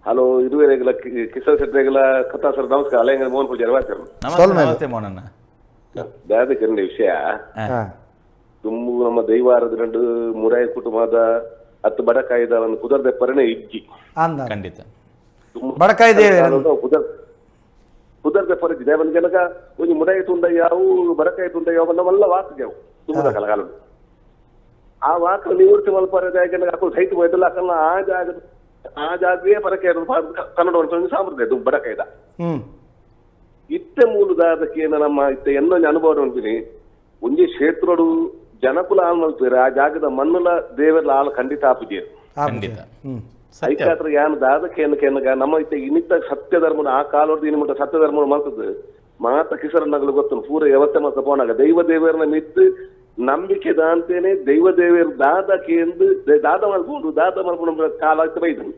Hello ಇದುವರೆಗೆಲ್ಲ Kishan ಶೆಟ್ಟಿಗೆಲ್ಲ ಕಥಾ sir ನಮಸ್ಕಾರ. ಅಲ್ಲ ಮೋಹನ್ ಪೂಜಾರಿ ಮಾತಾಡೋದು. ನಮಸ್ತೆ ನಮಸ್ತೆ ಮೋಹನಣ್ಣ. ದಾದಕರಣ ವಿಷಯ ತುಂಬು ನಮ್ಮ ದೈವಾರದ రెండు ಮುರಾಯಿ ಕುಟುಂಬದ ಹತ್ತು ಬಡಕಾಯಿದ ಒಂದು ಕುದರ್ದ ಪರಣೆ ಇಜ್ಜಿ. ಖಂಡಿತ ಬಡಕಾಯಿ ಕುದರ್ ಕುದರ್ದ ಪರಜಿ ದೇವನ ಜನಕ ಒಂಜಿ ಮುಡಾಯಿ ತುಂಡ ಯಾವು ಬಡಕಾಯಿ ತುಂಡ ಯಾವ ನಮ್ಮೆಲ್ಲ ವಾಕ್ ಜಾವು ತುಂಬುದ ಕಲಗಾಲ ಆ ವಾಕ್ ನಿವೃತ್ತಿ ಮಲ್ಪರೆ ಅಕುಲು ಸೈಟ್ ಹೋಯ್ತಲ್ಲ ಅಕಲ್ನ ಆ ಜಾಗ ಆ ಜಾಗವೇ ಪರಕೆ ಕನ್ನಡ ಒಂದು ಸಾಂಪ್ರದಾಯ ಬಡಕಾಯ್ದ. ಇತ್ತೆ ಮೂಲದಾದಕ್ಕೇನ ನಮ್ಮ ಇತ್ತೆ ಎನ್ನೊಂಜಿ ಅನುಭವ ಉಂಟಿನಿ ಒಂಜಿ ಕ್ಷೇತ್ರಡು ಜನಕುಲ ಆಲ್ ಮಲ್ಪೇರು ಆ ಜಾಗದ ಮಣ್ಣುಲ ದೇವರ್ಲ ಆಲ್ ಖಂಡಿತ ಆಪುಜೇರು. ಖಂಡಿತ ಐಕಾತ್ರ ಯಾನ್ ದಾದಕೇನ ಕೇನಗ ನಮ್ಮ ಇತ್ತೆ ಇನ್ನಿತ್ತ ಸತ್ಯ ಧರ್ಮನ ಆ ಕಾಲೋರ್ದು ಇನ್ನು ಮಟ್ಟ ಸತ್ಯ ಧರ್ಮ ಮಲ್ತದ್ದು ಮಾತ ಕಿಸರನ್ನಗಳು ಗೊತ್ತು ಪೂರ ವ್ಯವಸ್ಥೆ ಮಲ್ತ ಪೋನಾಗ ದೈವ ದೇವರನ್ನ ಮಿತ್ತು ನಂಬಿಕೆ ದಾಂತೇನೆ ದೈವ ದೇವರ ದಾದ ಕೇಂದು ದಾದ ಮಲ್ಪುಂಡು ದಾದ ಮಲ್ಪುಂಡು ಕಾಲ ಇತ್ತು ಬೈದನು.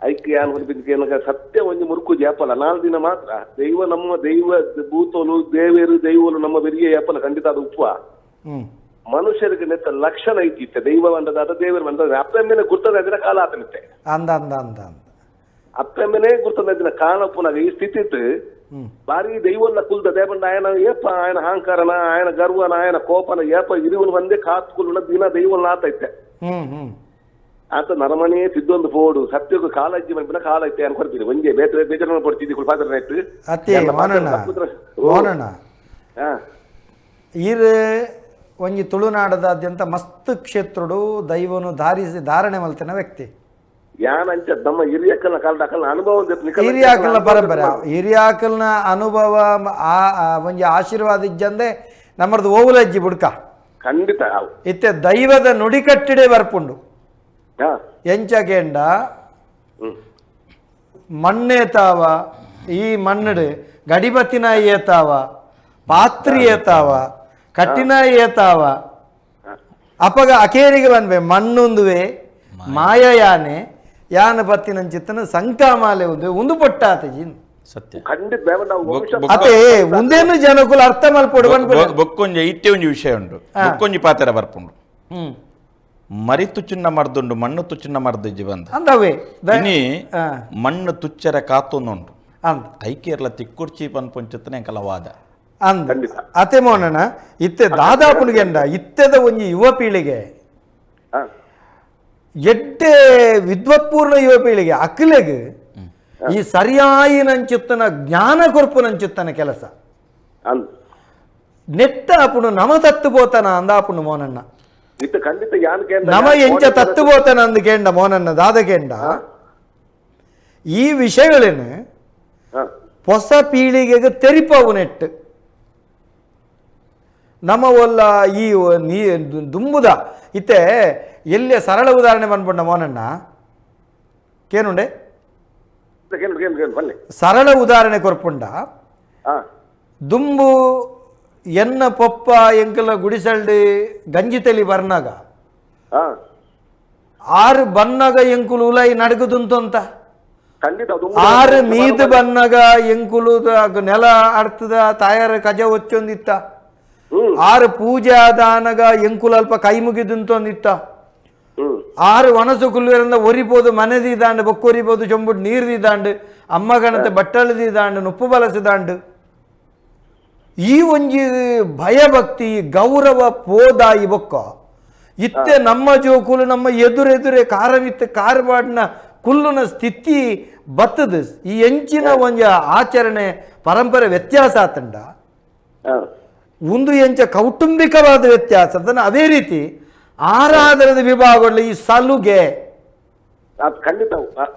ಐಕ್ಯ ಯಾನ್ ಹೊರಬಿದ್ದಕ್ಕೆ ಸತ್ಯ ಒಂಜಿ ಮುರುಕು ಜಾಪಲ 4 ದಿನ ಮಾತ್ರ ದೈವ ನಮ್ಮ ದೈವ ಭೂತೋಲು ದೇವೇರು ದೈವಲು ನಮ್ಮ ಬೆರಿಯ ಯಾಪಲ ಖಂಡಿತ ಅದು ಉಪ್ಪು ಮನುಷ್ಯರಿಗೆ ನೆತ್ತ ಲಕ್ಷಣ ಐತಿತ್ತೆ ದೈವ ಬಂದದಾದ ದೇವರು ಬಂದ ಅಪ್ಪ ಮೇಲೆ ಗುರ್ತದ ದಿನ ಕಾಲ ಆತನಿತ್ತೆ ಅಂದ ಅಂದ ಅಂದ ಅಂದ ಅಪ್ಪ ಮೇಲೆ ಗುರ್ತದ ದಿನ ಕಾಲ ಪುನಃ ಈ ಸ್ಥಿತಿ ಇತ್ತು ಬಾರಿ ದೈವಲ್ಲ ಕುಲ್ದ ದೇವಂಡ ಆಯನ ಏಪ ಆಯನ ಅಹಂಕಾರನ ಆಯನ ಗರ್ವನ ಆಯನ ಕೋಪನ ಏಪ ಇರಿವನು ಬಂದೇ ಕಾತ್ಕುಲ್ಲ ದಿನ ದೈವಲ್ಲ ಆತೈತೆ. ಆತ ನರಮನೆ ಸಿದ್ದೊಂದು ಪೋಡು ಸತ್ಯಕ್ಕೆ ಕಾಲಜ್ಜಿ ಮನ್ಪಿನ ಕಾಲೈತೆ ಅನ್ಕೊಡ್ತೀನಿ ಒಂಜೆ ಬೇರೆ ಬೇಜಾರು ಪಡ್ತಿದ್ದಿ ಪಾತ್ರ ಆಯ್ತು. ಅತ್ತೆ ಮೋನಣ್ಣ ಈರ್ ಒಂಜಿ ತುಳುನಾಡದಾದ್ಯಂತ ಮಸ್ತ್ ಕ್ಷೇತ್ರಡು ದೈವನು ಧಾರಿಸಿ ಧಾರಣೆ ಮಲ್ತಿನ ವ್ಯಕ್ತಿ. ಯಾನಂಚ ನಮ್ಮ ಹಿರಿಯಕ್ಕಲ್ನ ಕಾಲದ ಅನುಭವ ಹಿರಿಯಾಕಲ್ನ ಪರಂಪರೆ ಹಿರಿಯಾಕಲ್ನ ಅನುಭವ ಆ ಒಂಜಿ ಆಶೀರ್ವಾದ ಇಜ್ಜಂದೆ ನಮ್ಮದು ಓವುಲಜ್ಜಿ ಬುಡ್ಕ ಖಂಡಿತ ಇತ್ತೆ ದೈವದ ನುಡಿಕಟ್ಟಿಡೆ ಬರ್ಪುಂಡು. ಎಂಚ ಕೇಂಡ ಮಣ್ಣೇತಾವ ಈ ಮಣ್ಣಡು ಗಡಿಬತ್ತಿನ ಏತಾವ ಪಾತ್ರಿ ಏತಾವ ಕಟ್ಟಿನ ಏತಾವ ಅಪಗ ಅಕೇರಿಗೆ ಬಂದ್ವೆ ಮಣ್ಣೊಂದುವೆ ಮಾಯ ಯಾನೆ ಯಾನ ಪತ್ತಿನಂಚಿತ್ತನ ಸಂಕಾಮಾಲೆ ಒಂದು ಒಂದು ಪೊಟ್ಟಾತ ಜಿನ್ ಸತ್ಯ ಅದೇ ಒಂದೇನು ಜನಕುಲ ಅರ್ಥ ಮಲ್ಪೊಡು ಬೊಕ್ಕೊಂಜಿ ಇಟ್ಟೆ ಒಂಜಿ ವಿಷಯ ಉಂಟು ಬೊಕ್ಕೊಂಜಿ ಪಾತ್ರ ಬರ್ಪುಂಡು. ಮರಿ ತುಚ್ಚಿನ ಮರ್ದುಂಡು ಮಣ್ಣು ತುಚ್ಚಿನ ಮರ್ದು ಬಂದ ಅಂದವೇ ಇನಿ ಮಣ್ಣು ತುಚ್ಚರ ಕಾತೊಂದುಂಟು ಐಕೇರ್ಲ ತಿಕ್ಕುರ್ಚಿ ಪನ್ಪುಂಚುತ್ತನೆ ಕಲವಾದ ಅಂದ ಅತೆ ಮೋನಣ್ಣ ಇತ್ತೆ ದಾದಾಪುನಿಗೆಂಡ ಇತ್ತೆದ ಒಂಜಿ ಯುವ ಪೀಳಿಗೆ ಎಡ್ಡೆ ವಿದ್ವತ್ಪೂರ್ಣ ಯುವ ಪೀಳಿಗೆ ಅಕ್ಲೆಗ್ ಈ ಸರಿಯಾಯಿನಂಚುತ್ತನ ಜ್ಞಾನ ಕೊರ್ಪುನಂಚುತ್ತನ ಕೆಲಸ ನೆಟ್ಟ ಅಪುಣು ನಮ ತತ್ತು ಪೋತನ ಅಂದಾಪುಣು ಮೋನಣ್ಣ. ನಮ ಎಂಚ ತತ್ತು ಪೋತನ ಅಂದು ಕೇಂಡ ಮೋನಣ್ಣ ದಾದ ಕೇಂಡ ಈ ವಿಷಯಗಳೇನು ಹೊಸ ಪೀಳಿಗೆಗೆ ತೆರಿಪವು ನೆಟ್ಟು ನಮ್ಮ ಒಲ್ಲ ಈ ನೀ ದುಂಬುದ ಇತ್ತೆ ಎಲ್ಲಿಯ ಸರಳ ಉದಾಹರಣೆ ಬಂದ್ಬಿಟ್ಟ ಮೋನಣ್ಣ ಕೇನುಂಡೆ ಸರಳ ಉದಾಹರಣೆ ಕೊರ್ಪುಂಡ ದುಂಬು ಎನ್ನ ಪೊಪ್ಪ ಎಂಕಲ ಗುಡಿಸಲ್ಡಿ ಗಂಜಿ ತಲಿ ಬರ್ನಾಗ ಆರು ಬನ್ನಾಗ ಎಂಕುಲು ಉಲಾಯಿ ನಡಗುದುಂತಂತ ಆರು ಮೀದ್ ಬನ್ನಾಗ ಎಂಕುಲು ನೆಲ ಅಡ್ತದ ತಾಯಾರ ಕಜ ಒಚ್ಚೊಂದಿತ್ತ ಆರು ಪೂಜೆ ಆದಾನಗ ಎಂಕುಲು ಅಲ್ಪ ಕೈ ಮುಗಿದುಂತೊಂದಿತ್ತ ಆರು ಒಣಸು ಕುಲ್ಲುವರಿಂದ ಒರಿಬೋದು ಮನೆದಿದಾಂಡು ಬೊಕ್ಕೊರಿಬೋದು ಚೊಂಬುಡು ನೀರು ದಿದಾಂಡು ಅಮ್ಮ ಗಣತೆ ಬಟ್ಟಳದಿದಾಂಡು ನುಪ್ಪು ಬಲಸಿದಾಂಡು ಈ ಒಂಜಿ ಭಯಭಕ್ತಿ ಗೌರವ ಪೋದಾಯಿ ಬೊಕ್ಕ ಇತ್ತೆ ನಮ್ಮ ಜೋಕುಲು ನಮ್ಮ ಎದುರೆದುರೆ ಕಾರವಿತ್ತ ಕಾರ್ಬಾಡ್ನ ಕುಲ್ಲುನ ಸ್ಥಿತಿ ಬತ್ತದ ಈ ಎಂಚಿನ ಒಂಜಿ ಆಚರಣೆ ಪರಂಪರೆ ವ್ಯತ್ಯಾಸ ಆತಂಡ ಒಂದು ಎಂಚ ಕೌಟುಂಬಿಕವಾದ ವ್ಯತ್ಯಾಸ ಅದನ್ನು ಅದೇ ರೀತಿ ಆರಾಧನದ ವಿಭಾಗಗಳು ಈ ಸಲುಗೆ ಖಂಡಿತ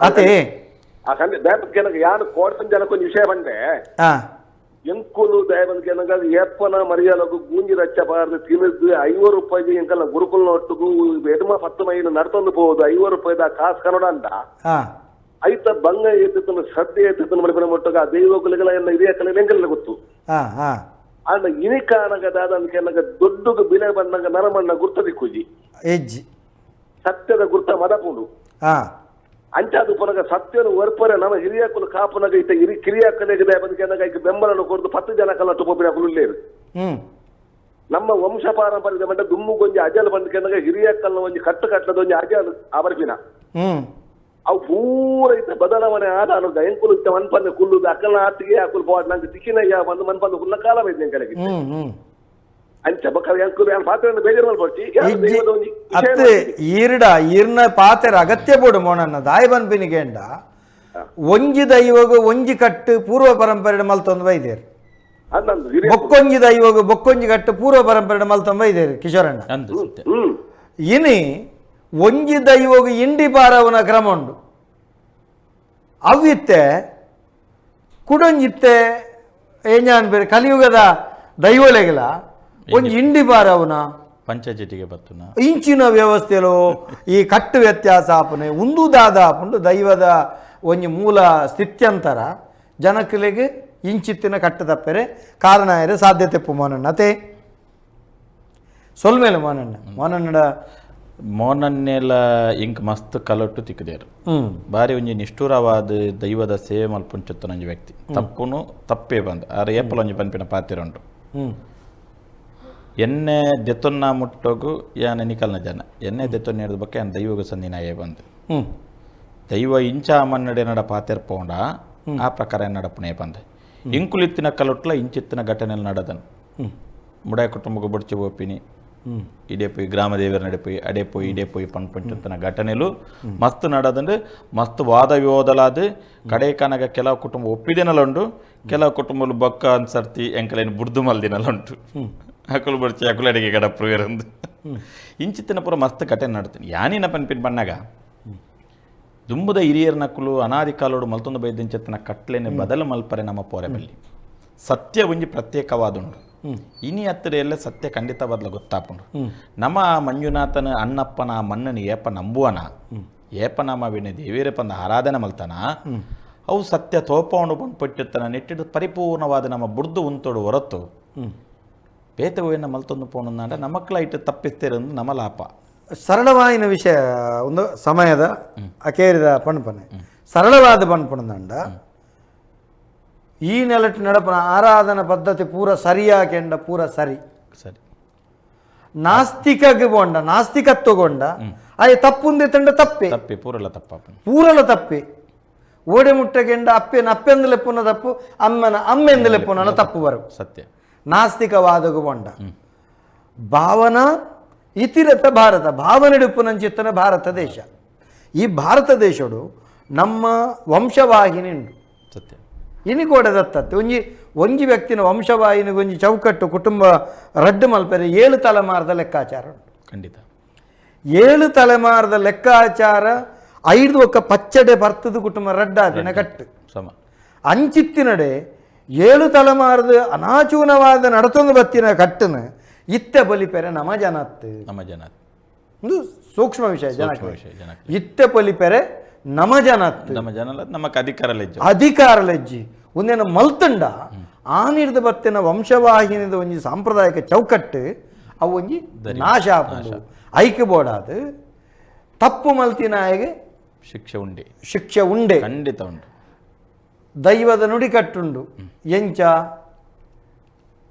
ಅದೇ ಯಾರು ಕೋಟನ್ ಜನಕ್ಕೊಂದು ವಿಷಯ ಬಂದೆ ಎಂಕುಲು ದಯವಂತ ಏಪ್ಪನ ಮರ್ಯಾಲಗು ಗೂಂಜಿ ರಚ್ಚ ಬಾರದು ತಿನ್ನದು 50 ರೂಪಾಯಿ ಎಂಕಲ್ಲ ಗುರುಕುಲ್ನ ಒಟ್ಟುಗು ಎಡಮ 10 ಮೈಲು ನಡ್ತೊಂದು ಹೋಗುದು 50 ರೂಪಾಯಿದ ಕಾಸು ಕನ್ನಡ ಅಂತ ಐತ ಬಂಗ ಎತ್ತಿತ್ತು ಶ್ರದ್ಧೆ ಎತ್ತಿತ್ತು ಮಡಿಪನ ಒಟ್ಟುಗ ಆ ದೈವಕುಲಗಳ ಎಲ್ಲ ಹಿರಿಯ ಕಲೆ ಎಂಕಲ್ಲ ಗೊತ್ತು. ಆಂಡ ಇನಿಕಾನಗ ದಾದ ಅಂದ್ಕೆನ್ನಗ ದೊಡ್ಡದು ಬಿಲೆ ಬಂದಾಗ ನರಮಣ್ಣ ಗುರ್ತದಿ ಕುಜಿ ಎಜ್ಜಿ ಸತ್ಯದ ಗುರ್ತ ಮದಪುಂಡು ಅಂಚಾದು ಪುನಗ ಸತ್ಯನು ವರ್ಪರೆ ನಮ್ಮ ಹಿರಿಯಕುಲು ಕಾಪುನಗ ಇತ್ತ ಹಿರಿ ಕಿರಿಯಕಲೆಗೆ ಬಂದ್ಕೆನ್ನಗ ಐಕ್ ಬೆಂಬಲನು ಕೊರ್ದು 10 ಜನ ಕಲ್ಲ ತುಪ್ಪಿನ ಕುಲುಲ್ಲೇರು. ನಮ್ಮ ವಂಶ ಪಾರಂಪರ್ಯದ ಮಂಟ ದುಮ್ಮುಗೊಂಜಿ ಅಜಲ್ ಬಂದ್ಕೆನ್ನಗ ಹಿರಿಯಕಲ್ನ ಒಂಜಿ ಕಟ್ಟು ಕಟ್ಟದ ಒಂಜಿ ಅಜಲ್ ಆವರ್ಪಿನ ಅವು ಪೂರ ಪೂರ ಇತ್ತ ಬದಲಾವಣೆ ಆದ ಅನು ಎಂಕುಲು ಇತ್ತ ಮನ್ಪಂದ ಕುಲ್ಲು ಅಕ್ಕನ ಆತಿಗೆ ಅಕುಲು ಪೋಡ್ ನಂಗೆ ತಿಕ್ಕಿನಯ್ಯ ಬಂದು ಮನ್ಪಂದ ಕುಲ್ಲ ಕಾಲ ಬೈದ್ ಕಡೆಗೆ ಅಂಚ ಬೊಕ್ಕ ಎಂಕುಲು ಯಾನ್ ಪಾತ್ರ ಬೇಜಾರು ಮಲ್ಪೊಡ್ಚಿ ಅತ್ತೆ ಈರ್ಡ ಈರ್ನ ಪಾತೆರ ಅಗತ್ಯ ಬೋಡು ಮೋನನ್ನ ದಾಯ ಬನ್ಪಿನಿಗೇಂಡ ಒಂಜಿ ದೈವಗು ಒಂಜಿ ಕಟ್ಟು ಪೂರ್ವ ಪರಂಪರೆ ಮಲ್ತೊಂದು ಬೈದೇರು ಬೊಕ್ಕೊಂಜಿ ದೈವಗು ಬೊಕ್ಕೊಂಜಿ ಕಟ್ಟು ಪೂರ್ವ ಪರಂಪರೆ ಮಲ್ತೊಂದು ಬೈದೇರು ಕಿಶೋರಣ್ಣ. ಇನಿ ಒಂಜಿ ದೈವಗು ಇಂಡಿ ಪಾರವನ ಕ್ರಮ ಉಂಡು ಅವಿತ್ತೆ ಕುಡೊಂಜಿತ್ತೆ ಏಂಜಾನ್ ಬೇರೆ ಕಲಿಯುಗದ ದೈವಲೆಗಲ ಒಂಜಿ ಇಂಡಿ ಪಾರವನ ಪಂಚಜಿಟಿಗೆ ಬತ್ತುನ ಇಂಚಿನ ವ್ಯವಸ್ಥೆಲು ಈ ಕಟ್ಟು ವ್ಯತ್ಯಾಸ ಆಪನೆ ಉಂದು ದಾದ ಆಪುಂಡು ದೈವದ ಒಂಜಿ ಮೂಲ ಸ್ಥಿತ್ಯಂತರ ಜನಕ್ಲೆಗ್ ಇಂಚಿತ್ತಿನ ಕಟ್ಟು ತಪ್ಪರೆ ಕಾರಣ ಆಯರೆ ಸಾಧ್ಯತೆ ಮೋನಣ್ಣ ಅತೆ ಸೊಲ್ಮೇಲೆ ಮೋನಣ್ಣ ಮೋನಣ್ಣಡ ಮೋನನ್ನೆಲ್ಲ ಇಂಕ್ ಮಸ್ತ್ ಕಲೊಟ್ಟು ತಿಕ್ಕದೇರು ಬಾರಿ ಒಂಜಿ ನಿಷ್ಠುರವಾದ ದೈವದ ಸೇವೆ ಮಲ್ಪುಂಚುತ್ತನ ಒಂಜಿ ವ್ಯಕ್ತಿ ತಪ್ಪುನು ತಪ್ಪೇ ಬಂದು ಆರೆ ಏಪಲ ಒಂಜಿ ಪನ್ಪಿನ ಪಾತಿರ ಉಂಟು ಎನ್ನೆ ದೆತ್ತೊನ್ನ ಮುಟ್ಟೋಗು ಯಾನ ನಿಕಲ್ನ ಜನ ಎನ್ನೆ ದೆತ್ತೊನ್ನ ಹಿಡಿದ ಬೊಕ್ಕ ಯಾನ್ ದೈವಗ ಸಂದಿನಾಯೇ ಬಂದು ದೈವ ಇಂಚ ಮನ್ನಡೆ ನಡ ಪಾತೆರ್ ಪೋಂಡ ಆ ಪ್ರಕಾರ ನಡಪುನೇ ಬಂದೆ ಇಂಕುಲಿತ್ತಿನ ಕಲೊಟ್ಲ ಇಂಚಿತ್ತಿನ ಘಟನೆಯಲ್ಲಿ നടದನು ಮುಡಾಯ ಕುಟುಂಬಕ್ಕೆ ಬುಡ್ಚಿ ಹೋಪಿನಿ ಇಡೇ ಪೋಯಿ ಗ್ರಾಮ ದೇವರ ನಡೆ ಪೋಯಿ ಅಡೆ ಪೋಯಿ ಇಡೇ ಪೋಯಿ ಪನ್ಪುಂಚುತ್ತನ ಘಟನೆಲು ಮಸ್ತ್ ನಡದಂಡು ಮಸ್ತ್ ವಾದ ವಿವಾದಲಾದ ಕಡೆ ಕನಗ ಕೆಲವು ಕುಟುಂಬ ಒಪ್ಪಿದಿನಲುಂಡು ಕೆಲವು ಕುಟುಂಬಲು ಬೊಕ್ಕ ಅನ್ಸರ್ತಿ ಎಂಕಲೈನ್ ಬುಡ್ದು ಮಲ್ದಿನಲುಂಟು ಅಕುಲು ಬಡ್ಚಿ ಅಕುಲು ಅಡಿಗೆ ಗಡಪ್ರು ಇರಂದು ಇಂಚಿತ್ತಿನ ಪೂರ ಮಸ್ತ್ ಘಟನೆ ನಡ್ತೀನಿ ಯಾನಿನ ಪನ್ಪಿನ ಬಣ್ಣಗ ದುಂಬುದ ಹಿರಿಯರ್ ನಕುಲು ಅನಾದಿ ಕಾಲೋಡು ಮಲ್ತೊಂದು ಬೈದಿಂಚತ್ತಿನ ಕಟ್ಲೆನೆ ಬದಲು ಮಲ್ಪರೆ ನಮ್ಮ ಪೋರೆ ಬಲ್ಲಿ ಸತ್ಯ ಒಂಜಿ ಪ್ರತ್ಯೇಕವಾದುಂಡು ಇನಿ ಹತ್ತಿರ ಎಲ್ಲ ಸತ್ಯ ಖಂಡಿತ ಬದಲು ಗೊತ್ತಾಪುಂಡು. ನಮ್ಮ ಮಂಜುನಾಥನ ಅಣ್ಣಪ್ಪನ ಮಣ್ಣನ ಏಪ ನಂಬುವನ ಏಪ ನಮ್ಮ ವಿನ ದೇವೇರಪ್ಪನ ಆರಾಧನೆ ಮಲ್ತಾನ ಅವು ಸತ್ಯ ತೋಪವನು ಪಟ್ಟಿತ್ತನ ನೆಟ್ಟಿಡು ಪರಿಪೂರ್ಣವಾದ ನಮ್ಮ ಬುಡ್ದು ಉಂತೋಡು ಹೊರತು ಬೇತೆ ಹೋಯಿನ ಮಲ್ತೊಂದು ಪೋಣಂದಾಂಡ ನಮಕ್ಲ ಇಟ್ಟು ತಪ್ಪಿಸ್ತೇರಂದು ನಮ್ಮ ಲಾಪ. ಸರಳವಾಯಿನ ವಿಷಯ ಒಂದು ಸಮಯದ ಅಕೇರಿದ ಪಣಪನೆ ಸರಳವಾದ ಪಣಪಣದಂಡ ಈ ನೆಲಟ್ಟು ನಡಪನ ಆರಾಧನಾ ಪದ್ಧತಿ ಪೂರ ಸರಿಯಾಕೆಂಡ ಪೂರ ಸರಿ ಸರಿ ನಾಸ್ತಿಕಗೆ ಬೋಂಡ ನಾಸ್ತಿಕತ್ವಗೊಂಡ ಅಯ್ಯ ತಪ್ಪುಂದೆ ತಂಡ ತಪ್ಪೆ ತಪ್ಪೆ ಪೂರಲ ತಪ್ಪ ಪೂರಲ ತಪ್ಪೆ ಓಡೆ ಮುಟ್ಟಗೆಂಡ ಅಪ್ಪೆನ ಅಪ್ಪೆಂದು ಲೆಪ್ಪುನ ತಪ್ಪು ಅಮ್ಮನ ಅಮ್ಮೆಂದು ಲೆಪ್ಪುನ ತಪ್ಪು ಬರು ಸತ್ಯ ನಾಸ್ತಿಕವಾದಗು ಬೋಂಡ ಭಾವನಾ ಇತಿರತ ಭಾರತ ಭಾವನೆಡುಪ್ಪುನಂಚಿತ್ತನ ಭಾರತ ದೇಶ. ಈ ಭಾರತ ದೇಶಡು ನಮ್ಮ ವಂಶವಾಹಿನಿ ಉಂಡು ಸತ್ಯ ಇನಿ ಕೂಡ ದತ್ತತ್ತೆ ಒಂಜಿ ಒಂಜಿ ವ್ಯಕ್ತಿನ ವಂಶವಾಹಿನಿ ಒಂಜಿ ಚೌಕಟ್ಟು ಕುಟುಂಬ ರಡ್ಡು ಮಲ್ಪೆರೆ 7 ತಲೆಮಾರದ ಲೆಕ್ಕಾಚಾರ ಉಂಟು. ಖಂಡಿತ 7 ತಲೆಮಾರದ ಲೆಕ್ಕಾಚಾರ 5 ಒಕ್ಕ ಪಚ್ಚಡೆ ಬರ್ತದ ಕುಟುಂಬ ರಡ್ಡಾದಿನ ಕಟ್ಟು ಸಮ ಅಂಚಿತ್ತಿನಡೆ 7 ತಲೆಮಾರದ ಅನಾಚೂನವಾದ ನಡತೊಂದು ಬತ್ತಿನ ಕಟ್ಟನ ಇತ್ತೆ ಬಲಿಪೆರೆ ನಮ ಜನತ್ ನಮ್ಮ ಜನ ಒಂದು ಸೂಕ್ಷ್ಮ ವಿಷಯ ಜನ ಜನ ಇತ್ತೆ ಪೊಲಿಪೆರೆ ನಮ ಜನತ್ ನಮ್ಮ ಜನ ನಮಕ್ ಅಧಿಕಾರ ಲಜ್ಜೆ ಅಧಿಕಾರ ಲಜ್ಜಿ ಒಂದೇನ ಮಲ್ತಂಡ ಆನಿರ್ದ ಬತ್ತಿನ ವಂಶವಾಹಿನಿದ ಒಂಜಿ ಸಾಂಪ್ರದಾಯಿಕ ಚೌಕಟ್ಟು ಅವು ಒಂಜಿ ನಾಶ ಆಪುಂಡು ಐಕೆ ಬೋಡಾದು ತಪ್ಪು ಮಲ್ತಿನಾಯಗೆ ಶಿಕ್ಷೆ ಉಂಡೆ ಶಿಕ್ಷೆ ಉಂಡೆ ಖಂಡಿತ ಉಂಟು. ದೈವದ ನುಡಿಕಟ್ಟುಂಡು ಎಂಚ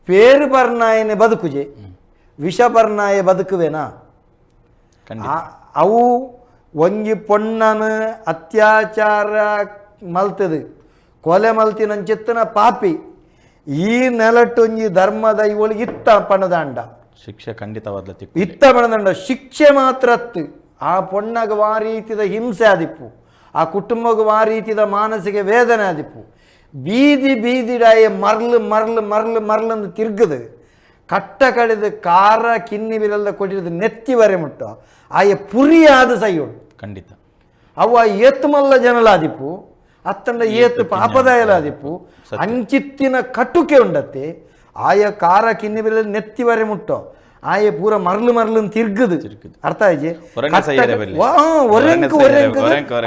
ಪೇರು ಬರ್ನಾಯನೆ ಬದುಕುಜೆ ವಿಷ ಬರ್ನಾಯ ಬದುಕುವೆನಾ ಅವು ಒಂಜಿ ಪೊಣ್ಣನ ಅತ್ಯಾಚಾರ ಮಲ್ತದು ಕೊಲೆ ಮಲ್ತಿನಂಚಿತ್ತನ ಪಾಪಿ ಈ ನೆಲಟ್ಟೊಂಜಿ ಧರ್ಮದ ಇವಳು ಇತ್ತ ಪಣದಾಂಡ ಶಿಕ್ಷೆ ಖಂಡಿತವಾದ ಇತ್ತ ಪಣದಾಂಡ ಶಿಕ್ಷೆ ಮಾತ್ರ ಅತ್ತು ಆ ಪೊಣ್ಣಗ ವಾ ರೀತಿದ ಹಿಂಸೆ ಆದಿಪ್ಪು ಆ ಕುಟುಂಬಗ ವಾ ರೀತಿದ ಮಾನಸಿಕ ವೇದನೆ ಆದಿಪ್ಪು ಬೀದಿ ಬೀದಿಡಾಯ ಮರ್ಲು ಮರ್ಲು ಮರ್ಲು ಮರ್ಲಂದು ತಿರ್ಗದು ಕಟ್ಟ ಕಡೆದು ಕಾರ ಕಿನ್ನಿ ಬಿರಲ್ದ ಕೊಟ್ಟಿದ್ದು ನೆತ್ತಿವರೆ ಮುಟ್ಟ ಆಯ ಪುರಿಯಾದ ಸೈಯೋಡು ಖಂಡಿತ ಅವ ಏತು ಮಲ್ಲ ಜನಲಾದಿಪ್ಪು ಅತ್ತಂಡ ಏತು ಪಾಪದಾಯಲಾದಿಪ್ಪು ಅಂಚಿತ್ತಿನ ಕಟುಕೆ ಉಂಡತ್ತೆ ಆಯ ಕಾರ ಕಿನ್ನಿ ಬಿರಲ್ ನೆತ್ತಿವರೆ ಮುಟ್ಟೋ ಆಯ ಪೂರ ಮರ್ಲು ಮರ್ಲು ತಿರ್ಗದು ಅರ್ಥ ಆಯ್ಜಿ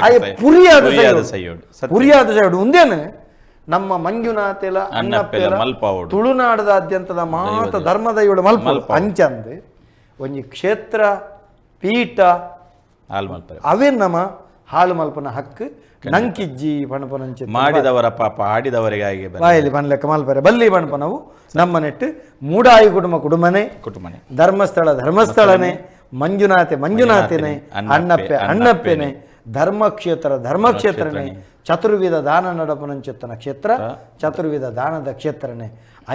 ಆಯ ಪುರಿಯಾದ ಪುರಿಯಾದ ಸೈಯೋಡು ಉಂದೇನು ನಮ್ಮ ಮಂಜುನಾಥೆಲ ಅಣ್ಣಪ್ಪೆಲ ಮಲ್ಪಾವಡು ತುಳುನಾಡದಾದ್ಯಂತದ ಮಾತ ಧರ್ಮದ ಇವಳು ಮಲ್ಪ ಅಂಚಂದು ಒಂಜಿ ಕ್ಷೇತ್ರ ಪೀಠ ಅವೇ ನಮ್ಮ ಹಾಳು ಮಲ್ಪನ ಹಕ್ಕು ನಂಕಿಜ್ಜಿ ಪಣಪನಂಚಿ ಮಾಡಿದವರ ಪಾಪ ಆಡಿದವರಿಗಾಗಿ ಬಾಯಲ್ಲಿ ಪನ್ಲೆಕ್ಕ ಮಲ್ಪರೆ ಬಲ್ಲಿ ಪಣಪನವು ನಮ್ಮ ನೆಟ್ಟು ಮೂಡಾಯಿ ಕುಟುಂಬ ಕುಟುಂಬನೇ ಕುಟುಂಬನೇ ಧರ್ಮಸ್ಥಳ ಧರ್ಮಸ್ಥಳನೇ ಮಂಜುನಾಥೆ ಮಂಜುನಾಥೆನೆ ಅಣ್ಣಪ್ಪೆ ಅಣ್ಣಪ್ಪೆನೆ. ಧರ್ಮಕ್ಷೇತ್ರ ಧರ್ಮಕ್ಷೇತ್ರನೇ, ಚತುರ್ವಿಧ ದಾನ ನಡಪುನಂಚಿತ್ತನ ಕ್ಷೇತ್ರ ಚತುರ್ವಿಧ ದಾನದ ಕ್ಷೇತ್ರನೇ.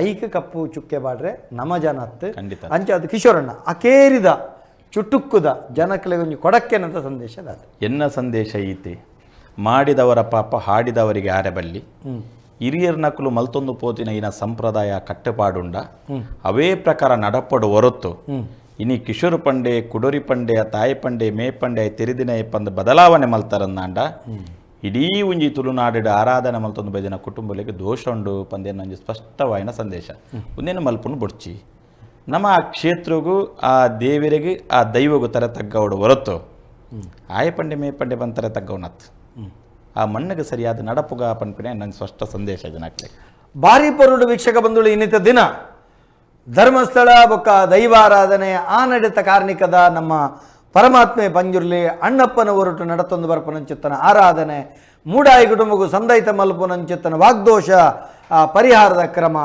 ಐಕ ಕಪ್ಪು ಚುಕ್ಕೆ ಬಾಡ್ರೆ ನಮ ಜನತ್ ಖಂಡಿತ. ಅಂಚ ಅದು ಕಿಶೋರಣ್ಣ ಅಕೇರಿದ ಚುಟುಕ್ಕುದ ಜನಕ್ಲೆಗ್ ಒಂಜಿ ಕೊಡಕ್ಕೆನಂತ ಸಂದೇಶ ದಾದ? ಎನ್ನ ಸಂದೇಶ ಈತೆ: ಮಾಡಿದವರ ಪಾಪ ಹಾಡಿದವರಿಗೆ ಆರೆಬಲ್ಲಿ. ಹಿರಿಯರ್ ನಕಲು ಮಲ್ತೊಂದು ಪೋತಿನ ಇನ ಸಂಪ್ರದಾಯ ಕಟ್ಟುಪಾಡುಂಡ ಅವೇ ಪ್ರಕಾರ ನಡಪಡು ಹೊರತು ಇನಿ ಕಿಶೋರ್ ಪಂಡೆ, ಕುಡೋರಿ ಪಂಡೆ, ತಾಯಿ ಪಂಡೆ, ಮೇ ಪಂಡೆ, ತೆರಿದಿನ ಪಂದ್ ಬದಲಾವಣೆ ಮಲ್ತಾರನ್ನಾಂಡ ಇಡೀ ಒಂಜಿ ತುಳುನಾಡು ಆರಾಧನೆ ಮಲ್ತೊಂದು ಬೈದಿನ ಕುಟುಂಬಗಳಿಗೆ ದೋಷ ಉಂಡು ಪಂದೇನ ಒಂಜಿ ಸ್ಪಷ್ಟವಾಯಿನ ಸಂದೇಶ. ಒಂದೇನು ಮಲ್ಪುನು ಬೊಡ್ಚಿ. ನಮ್ಮ ಆ ಕ್ಷೇತ್ರಗೂ ಆ ದೇವರಿಗೆ ಆ ದೈವಗೂ ತರ ತಗ್ಗವಡು ಹೊರತು ಆಯ ಪಂಡೆ ಮೇ ಪಂಡೆ ಬಂತಾರೆ ತಗ್ಗವನತ್ ಆ ಮಣ್ಣಿಗೆ ಸರಿಯಾದ ನಡಪುಗ ಪನ್ಪಿನ ನಂಗೆ ಸ್ಪಷ್ಟ ಸಂದೇಶ ಜನಕ್ಕೆ. ಭಾರಿ ಪರುಡು ವೀಕ್ಷಕ ಬಂಧುಗಳು, ಇನ್ನಿತ ದಿನ ಧರ್ಮಸ್ಥಳ ಬೊಕ್ಕ ದೈವಾರಾಧನೆ ಆ ನಡೆತ ಕಾರ್ಣಿಕದ ನಮ್ಮ ಪರಮಾತ್ಮೆ ಪಂಜುರ್ಲಿ ಅಣ್ಣಪ್ಪನ ಒರಟು ನಡತೊಂದು ಬರ್ಪನಂಚಿತ್ತನ ಆರಾಧನೆ, ಮೂಡಾಯಿ ಕುಟುಂಬಕ್ಕೂ ಸಂದೈತ ಮಲ್ಪುನಂಚಿತ್ತನ ವಾಗ್ದೋಷ ಆ ಪರಿಹಾರದ ಕ್ರಮ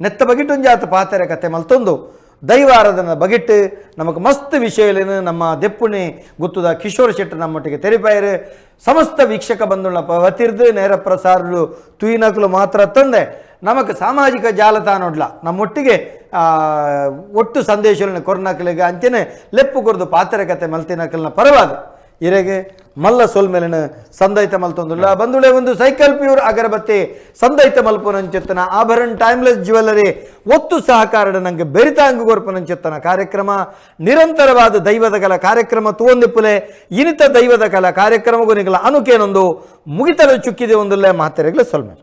ನೆತ್ತ ಬಗಿಟುಂಜಾತ ಪಾತೆರೆ ಕತೆ ಮಲ್ತೊಂದು ದೈವಾರಾಧನ ಬಗಿಟ್ಟು ನಮಕ್ ಮಸ್ತ್ ವಿಷಯಲೇನು ನಮ್ಮ ದೆಪ್ಪುಣಿ ಗುತ್ತದ ಕಿಶೋರ್ ಶೆಟ್ಟಿ ನಮ್ಮೊಟ್ಟಿಗೆ ತೆರಿಪಾಯರು. ಸಮಸ್ತ ವೀಕ್ಷಕ ಬಂಧುಗಳ ವತಿರ್ದು ನೇರ ಪ್ರಸಾರಲು ತುಯಿನಕಲು ಮಾತ್ರ ತಂದೆ ನಮಕ್ ಸಾಮಾಜಿಕ ಜಾಲತಾಣೊಡ್ಲ ನಮ್ಮೊಟ್ಟಿಗೆ ಒಟ್ಟು ಸಂದೇಶಗಳನ್ನು ಕೊರ್ನಕಲಿಗೆ ಅಂಚನೆ ಲೆಪ್ಪು ಕೊರ್ದು ಪಾತ್ರೆ ಕತೆ ಮಲ್ತಿನಕಲ್ನ ಪರವಾದ ಇರೆಗೆ ಮಲ್ಲ ಸೊಲ್ಮೆಲಿನ ಸಂದೈತ ಮಲ್ತೊಂದುಲ್ಲ. ಬಂದುಳೆ ಒಂದು ಸೈಕಲ್ ಪ್ಯೂರ್ ಅಗರಬತ್ತಿ ಸಂದೈತ ಮಲ್ಪುನಂಚಿತ್ತನ ಆಭರಣ ಟೈಮ್ಲೆಸ್ ಜ್ಯುವೆಲ್ಲರಿ ಒತ್ತು ಸಹಕಾರ ನಂಗೆ ಬೆರಿತಾಂಗು ಕೊರ್ಪುನಂಚಿತ್ತನ ಕಾರ್ಯಕ್ರಮ ನಿರಂತರವಾದ ದೈವದ ಕಲ ಕಾರ್ಯಕ್ರಮ ತೂವೊಂದಿಪ್ಪುಲೆ. ಇನಿತ ದೈವದ ಕಲ ಕಾರ್ಯಕ್ರಮಗೂ ನಿಗಲ ಅನುಕೇನೊಂದು ಮುಗಿತಲ ಚುಕ್ಕಿದೆ ಒಂದುಲ್ಲೆ ಮಾತೆರೆಗ್ಲ ಸೊಲ್ಮೆಲೆ.